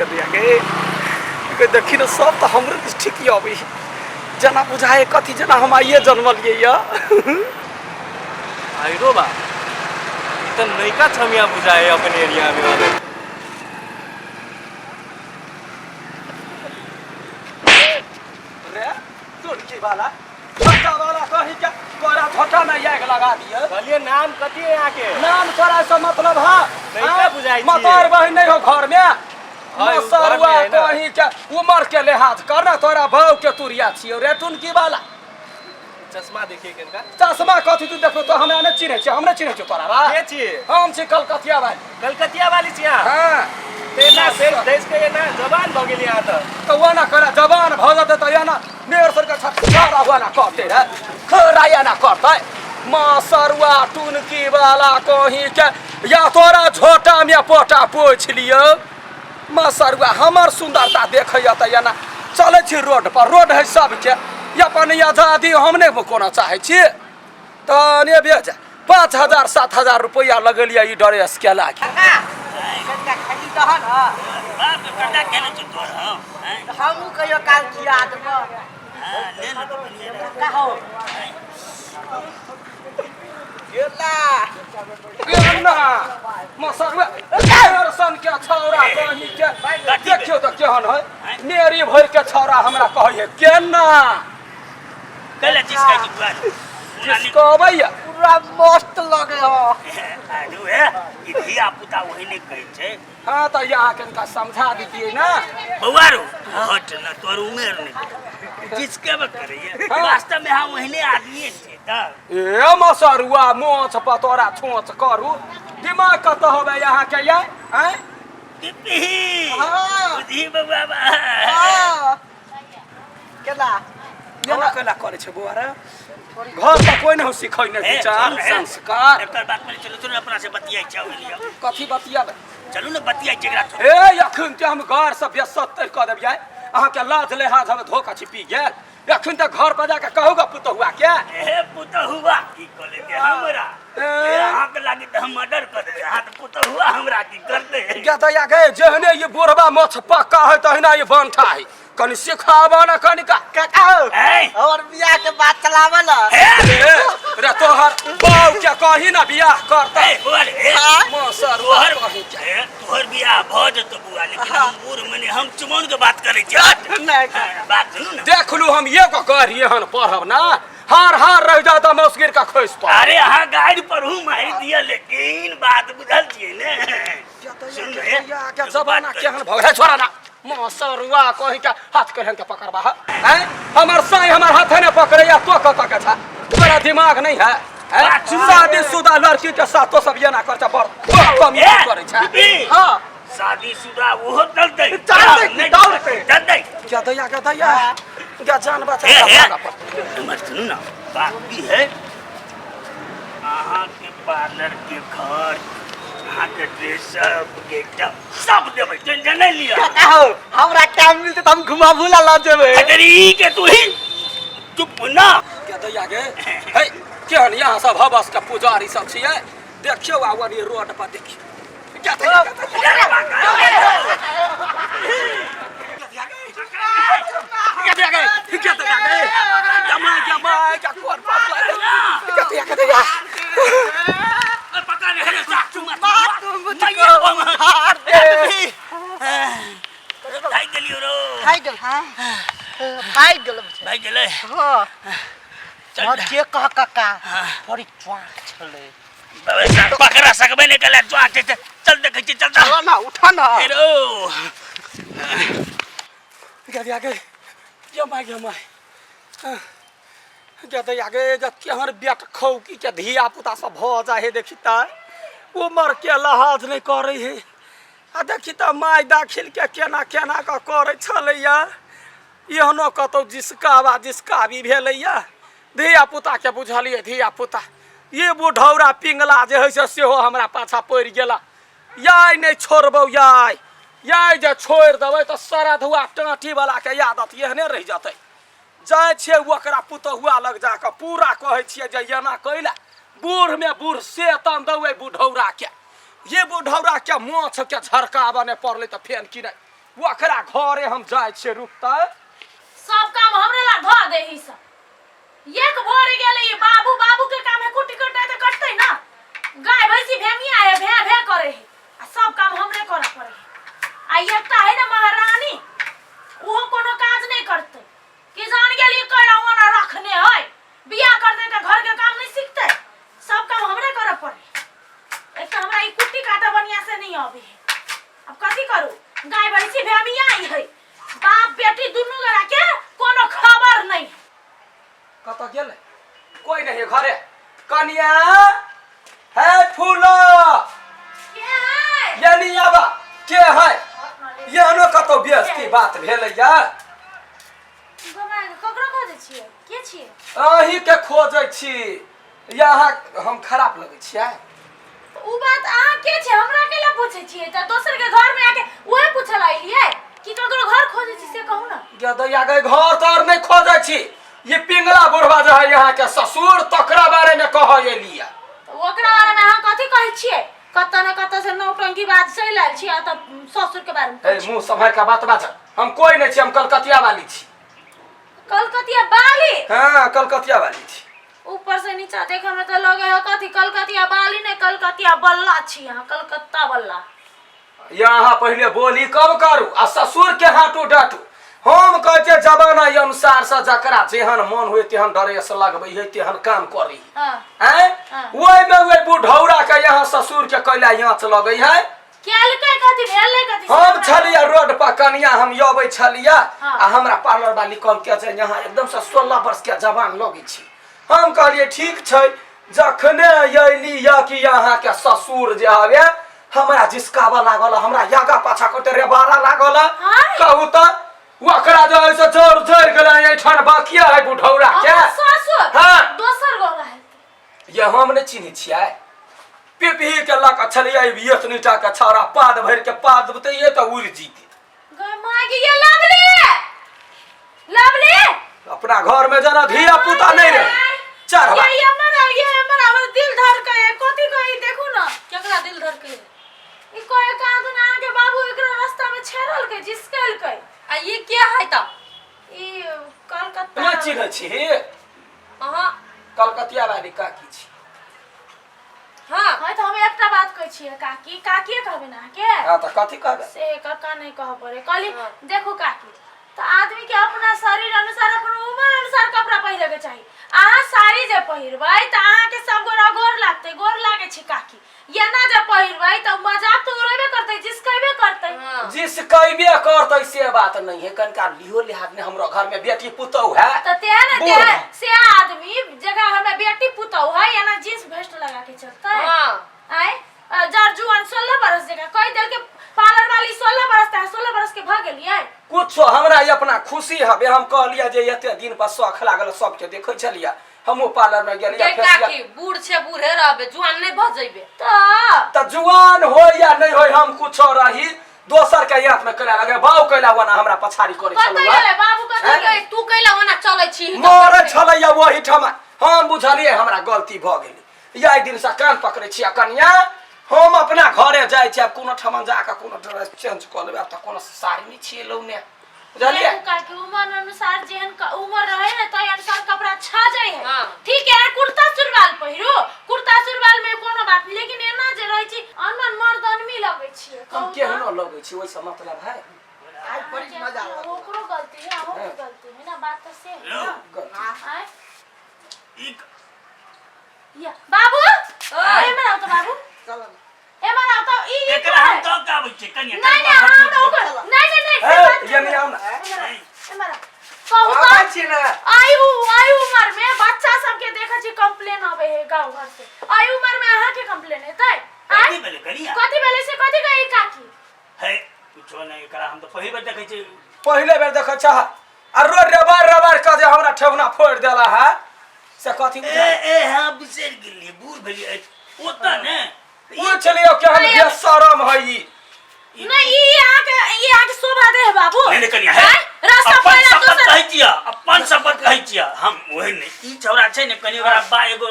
के दिया गे के देखी ने सब तऽ हमरे दिस ठीक अबै जेना बुझाए कथी जेना हम आइए जन्मलियै यऽ। आइरो बा, ई तऽ नैका छमिया बुझाए अपन एरिया में वाले। रे तुर्की वाला छोटा वाला कही के तोरा छोटा में आग लगा दिए। कहलिए नाम कथी है यहाँ के? नाम तोरा से मतलब है नैका बुझाइ छियै। मतार बहिन नहीं हो घर में? है, उ घर में मसरुआ है ना। कही के उमर के लिहाज कर ना, तोरा भाव के तुरिया छियो रे टुनकी वाला। चश्मा देखिए किनका। चश्मा कथी तू देखो तो हमरा नहीं चिन्है छियै, हम नहीं चिन्है छियौ तोरा बा। के छियै? हम छी कलकतिया वाली। कलकतिया वाली छियै अहाँ? हाँ। तऽ एना देश देश के एना जवान भऽ गेलियै अहाँ तऽ। तऽ ओना करा जवान भऽ जेतै तऽ एना मेयर सरके छाड़ा हुआ ना करते रे, खरा एना करतै। मसरुआ टुनकी वाला कहीं के या तोरा झोटा में पोटा पोछि लियौ। मसरुआ हमर सुंदरता देखैया तऽ एना चलै छी रोड पर, रोड है सबके अपन आजादी, हम नहि कोनो चाहै छी तऽ ने बेच 5000 7000 रुपैआ लगेलियै ई ड्रेस के लागी। कनिका खटी दह ने। बाप रे, कटा केने छौ तोर हम, हैं? हमहूँ कहियो काल खिया देबऽ। हाँ, ले ने तऽ बढ़िएँ रहत। काका हो गेला। केना मसरुआ मेयर सन के छौड़ा कहीं के देखियौ तऽ केहन है, मेरी भरि के छौड़ा हमरा कहै है केना। कैला चिसकाइ छी बुआ रे? जिसकबैया पूरा मस्त लगे हो। आरू हे, ई धिया पुता ओहने कहै छै। हाँ तऽ यहाँ के इनका समझा दीजिए ना। बौआ रो, तू हट न, तोहर उमेर नहि जिसकेबे करैए। हाँ। वास्तव में हम ओहने आदमी छियै तऽ। ए मसरुआ मोछ पतोरा छोच करू, दिमाग कतऽ होबे यहाँ के ये हैं? पिपी। हाँ। बुझी बौआ बा। हाँ। केला केना केना करै छै बौआ रे? घर पर कोइ नहि सिखै नहि ए, विचार चलू, ए। संस्कार। एकर बात पर चलू, चलू अपना से बतियाइ छै लिअ। कथी बतियाबै? चलू ने बतियाइ छै एकरा। ए अखन ते हम घर से बेसत्तर कऽ देबियै, अहाँके लाज लेहाज हम धोखा छिपी गेल। अखन तऽ घर पर जाके कहूगा पुतहुआ के। हे पुतहुआ की कऽ लेतै हमरा? ए। ए, अहाँके लागी तऽ हम मर्डर कऽ देबै, अहाँ तऽ पुतहुआ हमरा की करतै? गे दैया गे, जेहने ई बुढ़बा मोछ पक्का है तहिना ई बंठा है, कनि सिखाबऽ ने कनिका। काका हो। ए। और बियाह के बात चलावल। हे। ए, रे तोहर बाऊ के कही ना बियाह करतै। ए, बौआ रे, ए। हाँ। मसरुआ तोहर कही के। ए, तोहर बियाह भऽ जेतौ बौआ, लेकिन हम बूढ़ मने हम चुमौन के बात करै छी। हट। नहि। हाँ, बात सुनू ने। देखलू हम एगो गाड़ी एहन पढ़ब ना, हार हार रह जाता मौसगिर का खसि पड़। अरे अहाँ गाड़ी पढ़ू मारि दिअ, लेकिन बात बुझल छियै ने। सुन रे, के जमाना केहन भऽ गेलै, छोड़ा ना मसरुआ कही के हाथ केहन के पकड़बा है हैं? हमर साई हमर हाथे ने पकड़ैया, तो कतऽ के छा? तोरा दिमाग नहीं है हैं? बात सुन। शादीशुदा लड़की के साथ तो सब एना करता, बड़ बड़ कमी ए, करै छै। बीबी। हाँ। शादीशुदा ओहो चलतै। चलतै, नहि दौड़तै। चलतै। क्या दैया, क्या दैया, क्या जान बचा हे, हे। भागा पर। हमर सुनू ना, बात की है, अहाँके पार्लर के खर्च, अहाँके ड्रेसअप गेटअप सब देबै, टेंशन नहि लिअ। काका हो, हमरा टाइम मिलतै तऽ हम घुमाबू ला लऽ जेबै। अगर के तू ही चुप ना। क्या दैया गे, हे केहन यहाँ सब हवस के पुजारी सब छियै, देखियौ आ ओनी रोड पर देखियौ। क्या दैया, क्या दैया, क्या दैया गे, क्या दैया गे, क्या माय, क्या माय, क्या कोर बाप रे। क्या दैया, क्या दैया। पता नहीं है चुमा बात तुम हार दे। भाग गेलियो रो। भागि गेल, हाँ भागि गेल। भाग गेलै। हाँ। चल। और जे कह काका, बड़ी च्वाक छलै। पकड़ा सकबै नहि कला च्वाक छै। चल देखै छी, चल चल। चल ना, उठा ना। हेलो। क्या दैया गे, क्या माय, क्या माय, क्या दैया गे, जब केहन बेट खौकी के धिया पुता सब भऽ जाइ है, देखी तऽ उमर के लहाज नहि करै है, आ देखी तऽ माय दाखिल के केना केना कऽ करै छलैया। एहनो कतौ जिसकावा जिसकाबी भेलैया धिया पुता के? बुझलियै धिया पुता, ई बुढ़ौरा पिंगला जे होइ छै सेहो हमरा पाछा पड़ि गेला। याय नहि छोड़बौ, याय याय जे छोड़ि देबै तऽ सरधुआ टाँटी वाला के आदत एहने रहि जेतै। जाइ छियै ओकरा पुतहुआ लग जाकऽ पूरा कहै छियै जे एना कैला बूढ़मे बूढ़ से तन दौै बुढ़ौरा के। ये बुढ़ौरा के माछ के झरकाबऽ नहि पड़लै तऽ फेन कि नहि ओकरा घरे हम जाइ छियै रुकतै। सब काम हमरे ला धो दे ही सब। एक भोर गेले ई बाबू, बाबू के काम है कुटी कटाई त कटतै ना। गाय भैंसी भेमिया है, भे भे करे है आ सब काम हमरे करे पड़े है। आ एकटा है ना महारानी, ओहो कोनो काज नहीं करते। कि जान गेली करा ओना रखने है, बियाह करते त घर के काम नहीं सीखते, सब काम हमरे करे पड़े। एक तो हमरा ई कुट्टी काटे बढ़िया से नहीं आवे है। अब कथी करू, गाय भैंसी भेमिया है, बाप बेटी दुनू गोरा के कोनो खबर नहीं। कतऽ गेलै? कोई नहीं है घरे। कनिया है फूलो के है? यानी आबा के है एहनो कतौ बेइज्जती बात भेलै या? ककरो खोजै छियै? के छियै? अहीं के खोजै छी। यहाँ हम खराब लगै छियै? उ बात अहाँ के छै, हमरा केला पूछै छियै? तऽ दोसर के घर में आके उहे पूछऽ लागलियै कि ककरो घर खोजै छी, से कहू ना। गदैया गई, घर तर नहीं खोजै छी। ये पिंगला बुढ़वा जो है यहाँ के ससुर, तकरा बारे में कहै एलियै। तऽ ओकरा बारे में अहाँ कथी कहै छियै? कतऽ ने कतऽ से नौटंकी बाज चलि आयल छी आ तऽ ससुर के बारे में ए, मुंह सम्हारि के बात बाज। हम कोई नहीं छी, हम कलकतिया वाली छी। कलकतिया बाली? हाँ, कलकतिया वाली छी। ऊपर से नीचा देखे में तो लगे है कथी कलकतिया बाली नहीं, कलकतिया बल्ला छी अहाँ, कलकत्ता बल्ला। यहाँ पहले बोली कम करू आ ससुर के हाटू डाटू। हम कहै छियै जमाना अनुसार से जकरा जेहन मन हुए तेहन ड्रेस लगबै है, तेहन काम करी। हाँ। आँय? हाँ। ओहिमे ओहि बुढ़ौरा के यहाँ ससुर के कैला याँच लगै है। केलकै कथी, भेलै कथी? हम छलियै रोड पर कनिया, हम अबै छलियै हाँ। आ हमरा पार्लर वाली कहलकै जे यहाँ एकदम से 16 वर्ष के जवान लगै छी। हम कहलियै ठीक छै। जखने अयली या कि यहाँ के ससुर जे हवे हमरा जिसकाबऽ लागल, हमरा यागा पाछा करते रेबारा लागल। हाँ। कहू तऽ ओकरा जे है से जोर जोर गेलै एहिठाम बाकिया है बुढ़ौरा के। हमर ससुर? हाँ। दोसर गोला है। ये हम नहि चिन्है छियै। पिपही के लऽ कऽ छलियै एतनी टा के छौड़ा, पाद भरि के पाद देतै तऽ उड़ि जीतै। गय माय के, ये लवली, लवली। अपना घर में जना धिया पुता नहीं रहे चढ़वा। ये हमर, ये हमर, हमर दिल धड़कै है। कथी कही, देखू ना। केकरा दिल धड़कै है? ई कहे कहाँ दुना अहाँके बाबू एकरा रास्ता में छेड़लकै, जिसकेलकै। आ ई के है तऽ? ई कलकत्ता। नहि चिन्है छी? अहाँ कलकतिया वाली काकी छी। हाँ। हाँ, तऽ हम एकटा बात कहै छियै काकी, काकीए कहबै ने अहाँके? हाँ, तऽ कथी कहबै? से कक्का नहि कहऽ पड़े। कहली हाँ। देखू काकी, तऽ आदमी के अपना शरीर अनुसार अपन उम्र अनुसार कपड़ा पहिरे के चाही। अहाँ साड़ी जे पहिरबै तऽ अहाँके सब गोरा गोर लागतै, गोर लागै छै काकी। एना जे पहिरबै तऽ मजाक तऽ उड़ेबे करतै, जिसकेबे करतै। हाँ। जिस कहबे करतै से बात नहीं है, कनिका लिहो लिहाज ने। हमरो घर में बेटी पुतहु है। तऽ तेहन ने बूढ़। तेहन से आदमी जकरा हमरा बेटी पुतहु है एना जींस भेस्ट लगा के चलतै? हाँ। आँय, जर जुआन 16 बरस जकरा कहि देलकै पार्लर वाली 16 बरस, तऽ 16 बरस के भऽ गेलियै? कुछो, हमरा ई अपना खुशी हवे। हम कहलियै जे एते दिन पर शौख लागल, सबके देखै छलियै, हमहूँ पार्लर में गेलियै। गे फेसियल। काकी, बूढ़ छै बूढ़े रहबे, जुआन नहि भऽ जइबे। तऽ तऽ जुआन हो या नहि हो, हम कुछो रही, दोसर के हाथ में कैला लगे बाऊ कैला ओना हमरा पछाड़ी करै कतऽ छलौ। गेलै बाबू, कतऽ आँय? गेलै? गे, तू कैला ओना चलै छी? मरै छलैया ओहि ठाम। हम बुझलियै हमरा गलती भऽ गेलै। यही दिन से कान पकड़ै छियै कनिया, हम अपना घरे जाइ छी। आब कोनो ठाम जाकऽ कोनो ड्रेस चेंज कऽ लेबै। आब तऽ कोनो साड़ी नहि छियै लौने, बुझलियै? देखू काकी, उमर अनुसार जेहन उमर रहे ने ताहि अनुसार कपड़ा छा जाय है। हाँ। ठीक है, कुर्ता सुरवाल पहिरू, कुर्ता सुरवाल में कोनो बात नहीं, लेकिन एना जे रहै छी अनमन मर्दनमी लगै छियै। हम कहू तऽ। केहनो लगै छी, ओहिसँ मतलब है? आज बड़ी मजा आवे। ओकरो गलती है, अहूँ के गलती है ना, बात तऽ से है ना। गलती। आँय? ई या बाबू, ए मनाओ तो बाबू। चल। ए मनाओ तो ई ई एकरा हम दऽ के आबै छियै कनिया। नहीं नहीं, हाँ ना ओकर नहीं नहीं नहीं, से ए, बात ये नहीं आउ ना। ए मरा कहू आबै तऽ। छी ने। आयु आयु उम्र में बच्चा सबके देखै छी कंप्लेन आबै है गांव घर से, आयु उम्र में अहाँ के कंप्लेन हेतै? आँय? कथी भेलै कनिया? कथी भेलै से कथी कही काकी? है कुछो नहि, एकरा हम तऽ पहिल बेर देखै छियै। पहिले बेर देखै छह आ रोड रबर रबर के जे हमरा ठेहुना फोड़ि देला है से कथी ए बुझाइ? ए हाँ, बिसरि गेलियै, बूढ़ भेलियै ओतऽ ने। पूछ लियौ केहन बेशरम है ई। नहीं, ई अहाँके, ई अहाँके शोभा दे है बाबू। नहि नहि कनिया, है आँय? रास्ता अपन पहिला शपथ दोसर कहै छियै, अपन शपथ कहै छियै हम ओहि नहि। ई छौड़ा छै ने कनि, ओकरा बा एगो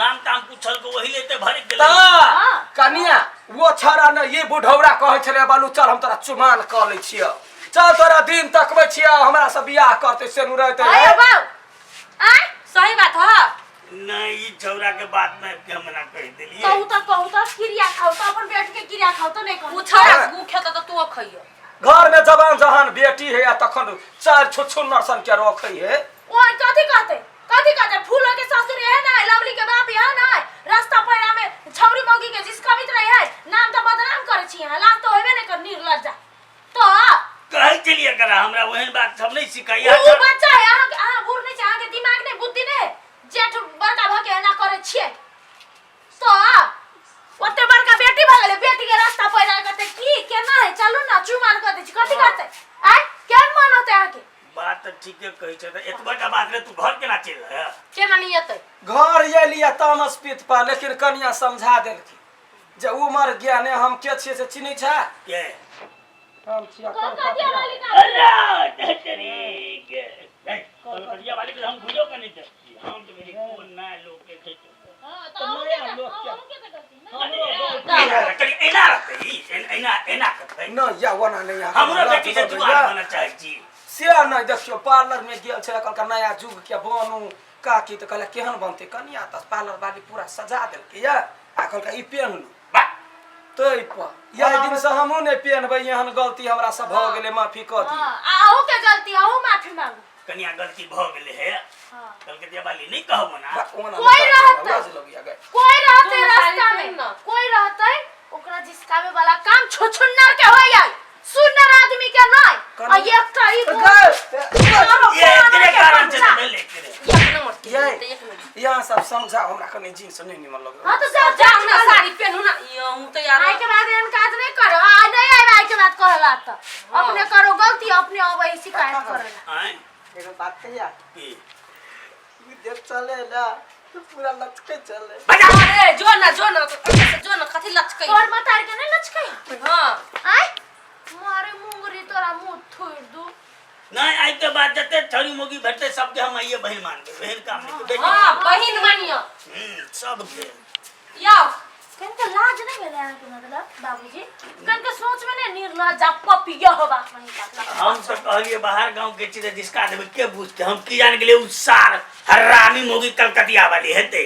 नाम ताम पूछलकै, ओहि ले तऽ भरि गेलै। तऽ हाँ। कनिया वो छड़ा ने ये बुढ़ौरा कहै छलै बालू चल हम तोरा चुमान कऽ लै छियौ चल तोरा दिन तकबै छियौ हमरा से बियाह करतै से नु रहतै अरे बाबू आय सही बात ह नहीं ई छौरा के बात में के हमरा कहि देलिए कहू त कहू त क्रिया खाऊ त अपन बेटी के क्रिया खाऊ त नहीं कहू उ छौड़ा गु खेत त तू खइयो घर में जवान जहान बेटी है आ तखन चार छुछुन्नर सन के रखै है ओए कथी कहते कथी कहते फूलो के ससुर है ना लवली के बाप है ना रास्ता पैरा में छौरी मौगी के जिसकबित रही है नाम त बदनाम करे छी हां लाज तो होबे नहीं कर निर्लज्जा तो कहै चलिए करा हमरा ओहन बात सब नहीं सिखाइया उ बच्चा है अहाँ अहाँ बूढ़ नहीं छै अहाँ के दिमाग नहीं बुद्धि नहीं जेठ बड़का भ के एना करे छियै तो ओते बड़का बेटी भऽ गेलै बेटी के रास्ता पैदा करते की केना है चलू ना चुमान कर दै छी कथी करते आय केहन मन होते अहाँके बात तऽ ठीके कहै छै तऽ एतबा टा बात रे तू घर केना चलि रहे केना नहीं एतै घर एलियै तामस पीत पर लेकिन कनिया समझा देलखिन जे उमर ज्ञाने हम के छियै से चिन्है छै के हम छियै कलकतिया वाली का अरे तेरी के ए, कलकतिया वाली के हम बुझो के नहीं थे हम तो मेरी कोन ना लोग के थे हां तो अहूँ के नया लोग के। अहूँ के तऽ गलती ना कनी एना रहतै ई, एना एना करतै नहि या ओना नहि या हमरो बेटी से जुआन बनऽ चाहै छी से नहि देखियौ पार्लर में गेल छलै कहलकै नया युग के बनू काकी तऽ कहलक केहन बनतै कनिया तऽ पार्लर वाली पूरा सजा देलकै या आ कहलकै ई पेन्हलू वाह ताहि पर यही दिन से हमहूँ नहि पेन्हबै एहन गलती हमरा से भऽ गेलै माफी कऽ दियौ हां आ अहूँ के गलती अहूँ माफी मांगू कनिया गलती भऽ गेलै हे हां कलकतिया वाली नहीं कहबो ना बा, ओना कोई नहि रहतै। लाज लगैया गै कोई रहते दुनू रास्ता साड़ी में पहिन ना। कोई रहते ओकरा जिसकावे वाला काम छुछुन्नर के हो जाए सुन्नर आदमी के नहीं आ एकटा ई गै, ये एकरे कारण छै भेल एकरे एक नंबर के ये। एक नंबर यहाँ सब समझा हमरा कनि जींस नहि निमन लगै हां तो जा जाओ ना साड़ी पहनू ना यहूं तो यार आइ के बाद एहन काज नहीं करो आ नहीं आइ आइ के बाद कहला त अपने करो गलती अपने अबै शिकायत करेला आय एगो बात कहिया की ई जब चले ना तो पूरा लचके चले बजा अरे जो ना जो ना जो ना कथी लचकै तोर मतार के नहीं लचकै हां आइ मारे मुंगरी तोरा मुंह थोड़ दू नहीं आइ के बाद जते छड़ी मोगी भेटते सबके हम आइए बहिन मानबे बहिन काम नहीं बेटी हां बहिन मानियो सबके याओ कनिका लाज नहीं भेलै अहाँके मतलब बाबूजी कनिका सोच में नहीं निर्लज्जा पपिया हो बात नहीं का हम तो कहलिए बाहर गांव के चीज जिसका देबे के बुझते हम की जान गेलिए उ सार हरामी मोगी कलकतिया वाली हेते